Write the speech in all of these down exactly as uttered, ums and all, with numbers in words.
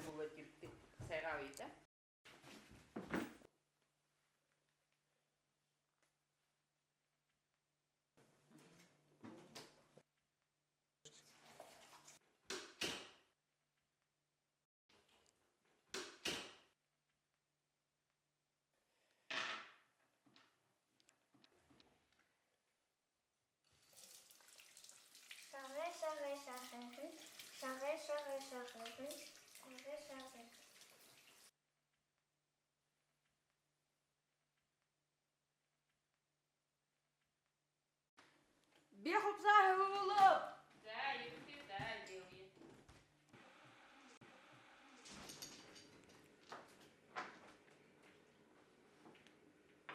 Бэлдээд ерэдэг сайгаа үедэ. Шагай, шагай, шагай. Шагай, шагай, шагай. Шагай, шагай. Би хубсаһа хубилаа. За, ерээ, за, ерээ.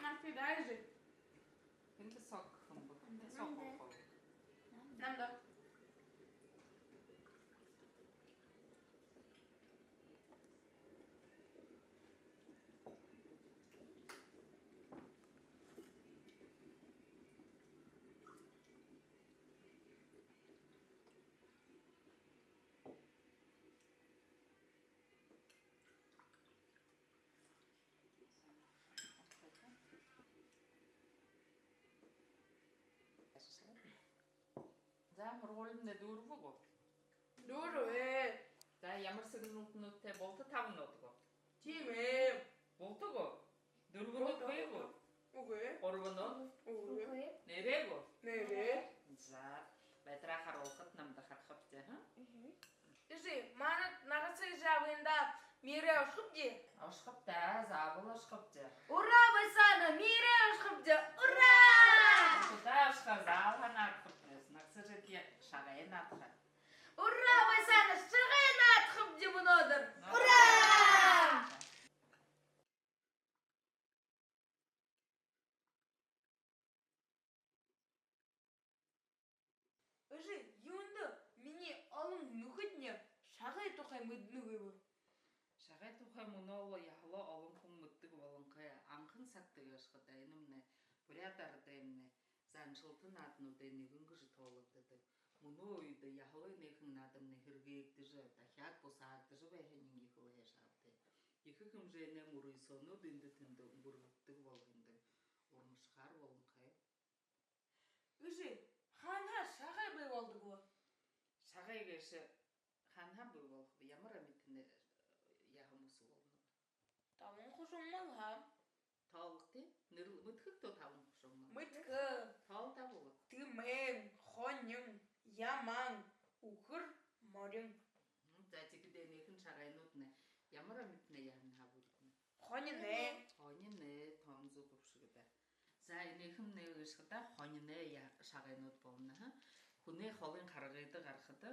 Нааша даа, ерээ. Эндэ сок хэмбэ? Сок хэмбэ? Намда. За, һургуулимнай дүүрэбэ гү? Дүүрэбэ. За, ямар сэгнэлтэнүүдтэй? Булта табанууд гү? Тиимэ. Булта гү? Дүрбэнүүд бии гү? Үгы. Гурбанууд? Үгы. Нээрээ гү? Нээрээ. За, байтараа харуулхат, намда харахабди, ха? Эжы, манай нагаса эжы абыйнда миирээ ошохобди? Ошохоб даа, заабол ошохобди. Ура, Байсана, миирээ ошохобди! Ура! Куда ошохо, заал һанаа наадахабди. Нагаса эжытэй шагай наадаха. Ура, Байсана, шагай наадахабди мүнөөдэр! Ура! Эжы, юундэ минии олон нүхэдни шагай тухай мэдэнэгүй бэ? Шагай тухай мүнөө лэ яһала олон хүн мэдэдэг болонхой. Анхан сагта гээшэ хадаа энэмнай буряад арадаймнай заншалта наадануудай нэгэн гэжэ тоологдодог. Мүнөө үедэ яһала энээхэн наадамнай һэргээгдэжэ, дахяад бусаагдажа байһаниинь ехэл һайшаабтай. Ехэ хэмжээнэй мүрысөөнүүд эндэ тэндэ үнгэргэгдэдэг болоһон даа. Урмашахаар болонхой. Эжы, хаанаһаа шагай бии болодог бэ? Шагай гээшэ хаанаһаа бии болохо бэ? Ямар амитанай яһан бүһэ болоно? Табан хушуун малһаа. Тоологты. Нэрэл-, мэдэхэ гүт табан хушуун мал? Мэдэхэ. Тооло даа, болоо. Тэмээн, хонин, ямаан, үхэр, морин. Мгм. За, тиихэдээ энээхэн шагайнууднай ямар амитанай яһанһаа бүридэнэ? Хониной. Хониной, тон зүб, үршэгдэ. За, энээхэмнай гээшэ хадаа хониной я-, шагайнууд болоно, ха. Хүнэй холын харгыда гарахада,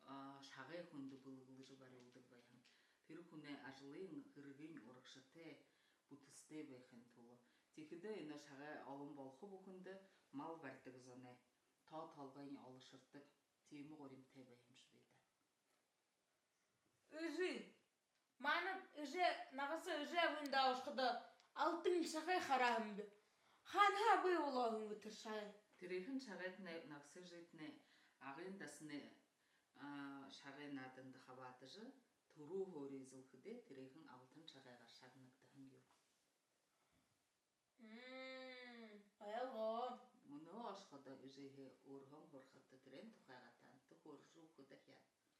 а, шагай хүндэ бэлэглэжэ барилдаг байһан. Тэрэ хүнэй ажалынь, хэрэгынь урагшатай, бүтэсэтэй байхын тула. Тиихэдэ энэ шагай олон болохо бүхэндэ мал баридаг зоной тоо толгойнь олошордог. Тиимэ гуримтай байһан юм шэнги даа. Эжы, манай эжы, нагаса эжы абыйнда ошоходоо алтан шагай харааһамби. Хаанаһаа бии болоһон бэ тэрэ шагай? Тэрээхэн шагайтнай нагаса эжытнай Агын дасанай, а, шагай нааданда хабаадажа, түрүү һуури эзэлхэдээ, тэрээхэн алтан шагайгаар шагнагдаһан юм. Мм, ойлгоо. Мүнөө ошоходоо эжыһээ өөрһөөн һурахат, тэрээн тухайгаа танда хөөрэжэ үгэхэт даа.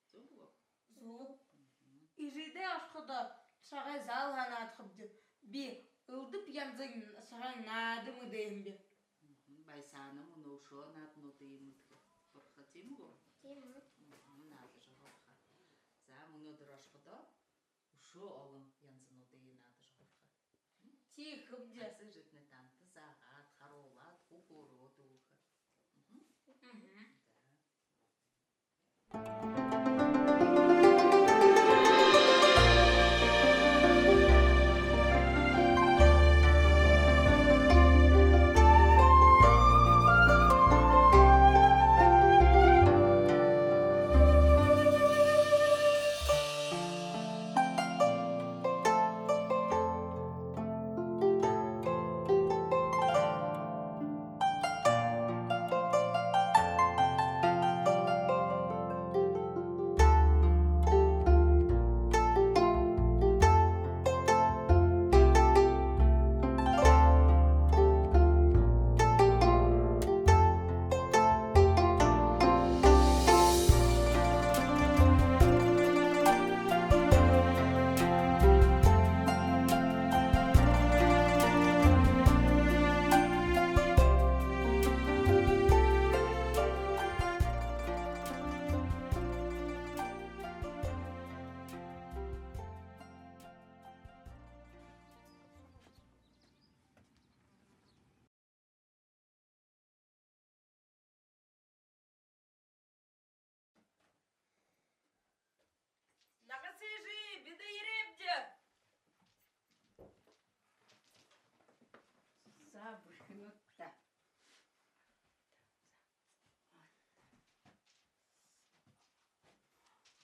Зүб гү? Зүб. Мгм. Эжыдээ ошоходоо шагай заал һаа наадахабди. Би элдэб янзын шагай наада мэдэһэмби. Мгм. Байсана мүнөө үшөө наадануудые мэдэхэ һурахат, тиимэ гү? Тиимэ. Мгм, наадажа һурахат. За, мүнөөдэр ошоходоо үшөө олон янзануудые наадажа һурахат. Тиихэбди. Нагаса эжытнай танда заагаад, харуулаад, хө-, хөөрөөд үгэхэт. Мгм. Мгм. За.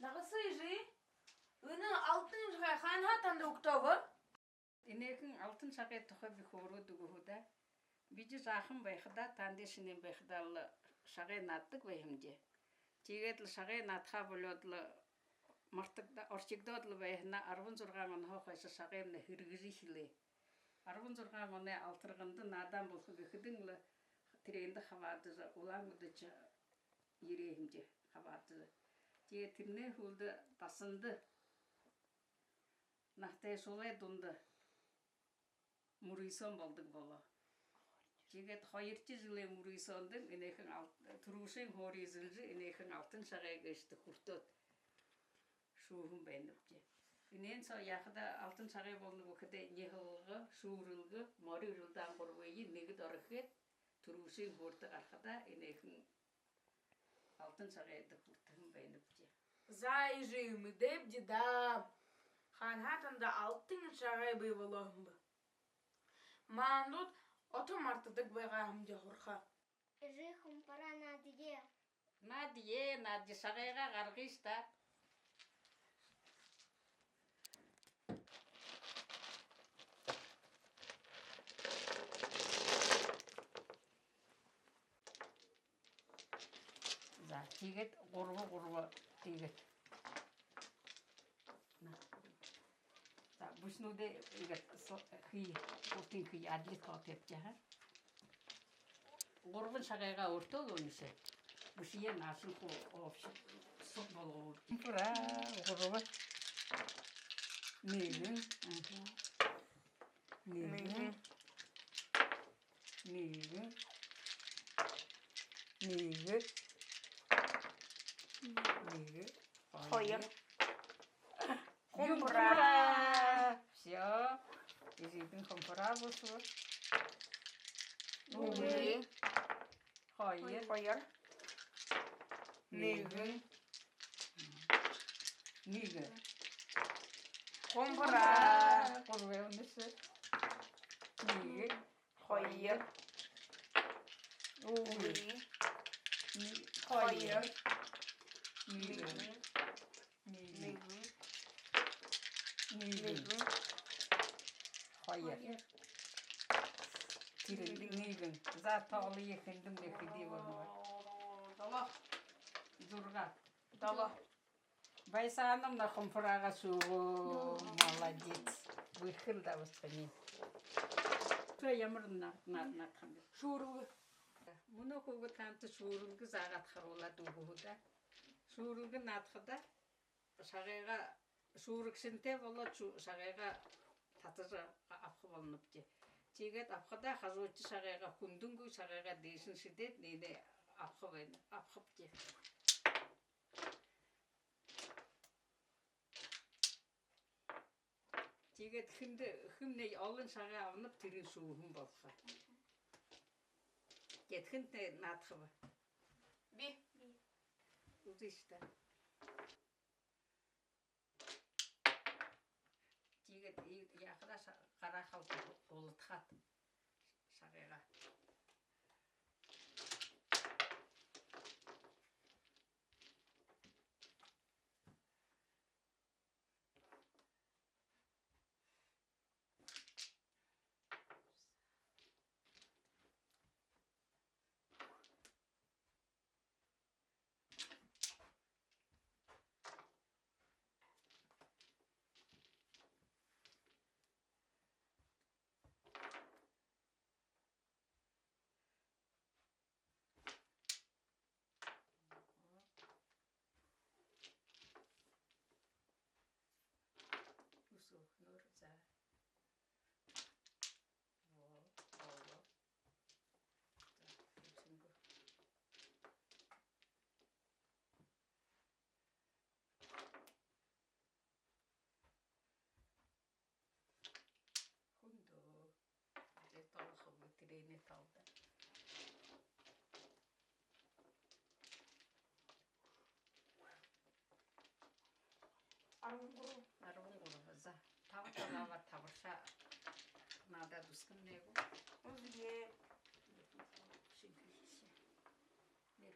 Шагаса эжы, энэ алтан шагай хаанаһаа танда үгтөө бэ? Энээхэн алтан шагай тухай би хөөрөөд үгэхэ даа. Бидэ жаахан байхадаа, танда шэнээн байхадаа лэ шагай нааддаг байһамди. Тиигээд лэ шагай наадхаа болёод лэ, мартагда-, орхигдоод лэ байһанаа, арбан зургаан онһоо хойшо шагаймнай һэргэжэ эхилээ. Арбан зургаан оной алтарганада наадаан болохо гэхэдэнь лэ, тэрээндэ хабаадажа, Улаан-Үдэшэ ерээ һэмди хабаадажа. Тиигээд тэрэнэй һүүлдэ дасанда наһатайшуулай дунда мүрысөөн болодог болоо. Тиигээд хоёрдохи жэлэй мүрысөөндэнь энээхэн ал-, түрүүшын һуури эзэлжэ, энээхэн алтан шагай гээшэдэ хүртөөд шүүһэн байнабди. Энээн соо яахада алтан шагай болоно гэхэдэ, нюһалга, шүүрэлгэ, мори, үрэлдээн гурбые нэгэдэ орохоод, түрүүшын һуурда гарахада, энээхэн алтан шагайда хүртэһэн байнабди. За, эжы, мэдээбди даа. Хаанаһаа танда алтан шагай бии болоо һэм бэ? Маанадууд ото мартадаг байгаа һэмди һурха. Эжы, хумпараа наадая. Наадая, наадая, шагайгаа гаргыш даа. За, тиигээд гурба, гурба, тиигээд. На. За, бэшэнүүдээ иигээд со-, хии, бултыень хии, адли тоо табижа, ха. Гурбан шагайгаа өөртөө лэ унишаа. Бэшые наашань хуу общий суг болгоо. Браво, гурба. Нэгэн. Аха. Нэгэн. Нэгэн. Нэгэн. Нэгэн. Нэгэн. Хоёр. Хоёр. Хумпараа. Хумпараа. Всё. Эжыдэнь хумпараа бусуу. Үгы. Хоёр. Хоёр. Нэгэн. Нэгэн. Хумпараа. Гурба унишаа. Нэгэн. Хоёр. Үгы. Үгы. Ни-, хоёр. Хоёр. Нэгэн. Нэгэн. Нэгэн. Нэгэн. Нэгэн. Хоёр. Хоёр. Тэрэ нэгэн. За, тоолоё, хэндэмнай хэды болоно. Долоо. Зургаа. Долоо. Байсановна, хумпараагаа шүүгөө. Молодец. Бэрхэл дабаста минии. Тэ ямар на-, на-, наадахам бэ? Шүүрэлгэ. Мүнөө хүүгэд танда шүүрэлгэ заагаад харуулаад үгэхэ даа. Шүүрэлгэ наадахада шагайгаа шүүрэгшэнтэй болоод, шу-, шагайгаа татажа абаха болонобди. Тиигээд абахадаа хажуудахи шагайгаа хүндэнгүй, шагайгаа дээшэнь шэдээд, энээнээ абаха байна. Абахабди. Тиигээд хэндэ, хэмнай олон шагай абанаб, тэрэнь шүүһэн болохо. Тиигээд хэнтнай наадахаб? Би. Үзыш даа. Тиигээд и-, яахадаа ша-, гараа халта ху-, хулатхаад шагайгаа. Үсөөхэнөөр, за. Оо, оо. За, үсөөгөө. Хүндөө. Тэрэ тоолохо гү, тэрэнээ тоолдо. Арбан гурба. Арбан гурба. За, таба табаабаа, табаршаа наадаад үзэхэмнай гү? Үзэе. Шинхэлши. Нэр.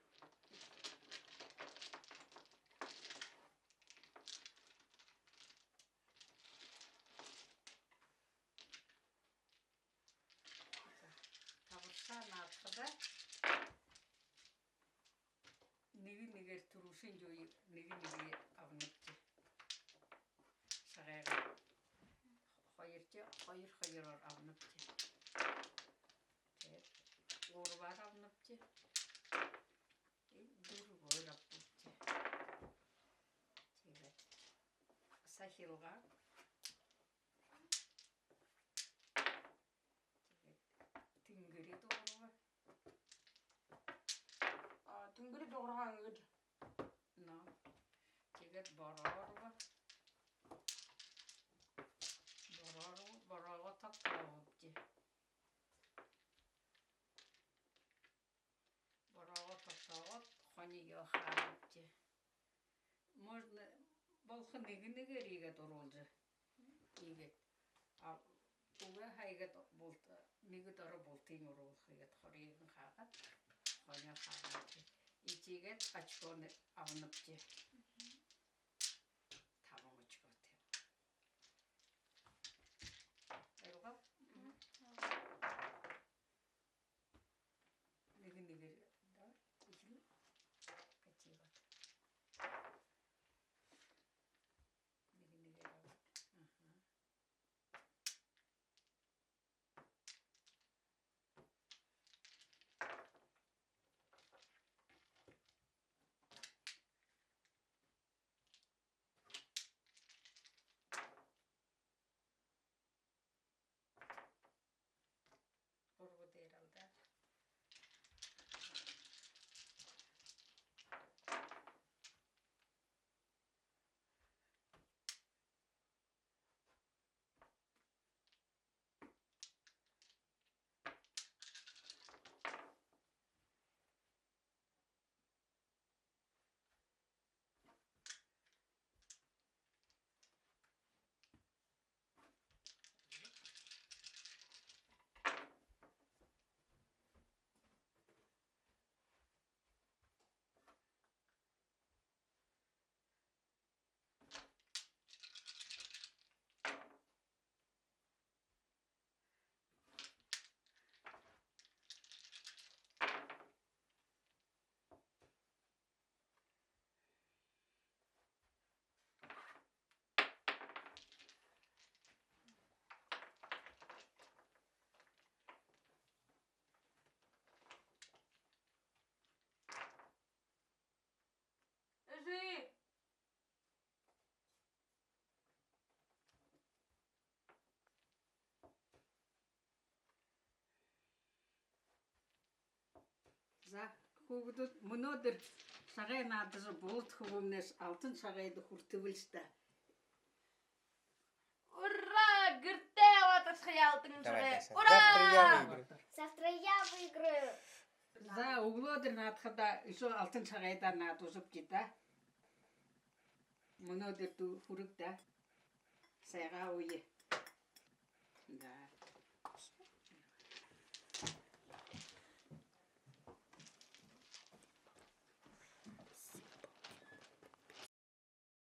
Шэнжуе нэгэ нэгэ абанабди. Шагайгаа хоёрдохи, хоёр хоёроор абанабди. Тиигээд гурбаар абанабди. Тиигээд дүрбөөр абанабди. Тиигээд сахилга. Тиигээд тэнгэри дугарга. А, тэнгэри дугарга иигээд. Но. Тиигээд бороорго. Бороорго, бороорго тогтообди. Бороорго тогтоогоод, хониёо хаабди. Можно, болохо нэгэ нэгээр иигээд оруулжа. Иигээд. А, үгы һаа иигээд булта, нэгэ доро бултыень оруулха, иигээд хориёо хаагаад, хониёо хаабди. И тиигээд очкони абанабди. Табан очкотой. Ойлгоо? Нэгэ нэгээр даа. Эхин кативат. Нэгэ нэгээр абаад. Аха. Ургу дээрэл даа. Эжы! За, хүүгэдүүд, мүнөөдэр шагай наадажа, булта хүбүүмнай алтан шагайда хүртэбэл даа. Ура! Гэртээ ябаад ошохо алтан шагай. Давай, давай. Ура! Завтра я выиграю. Завтра я выиграю. За, үглөөдэр наадахадаа ещё алтан шагайдаа наадуулжа үгыт даа. Мүнөөдэр дүү хүрэг даа. Сайгаа ууя. Да.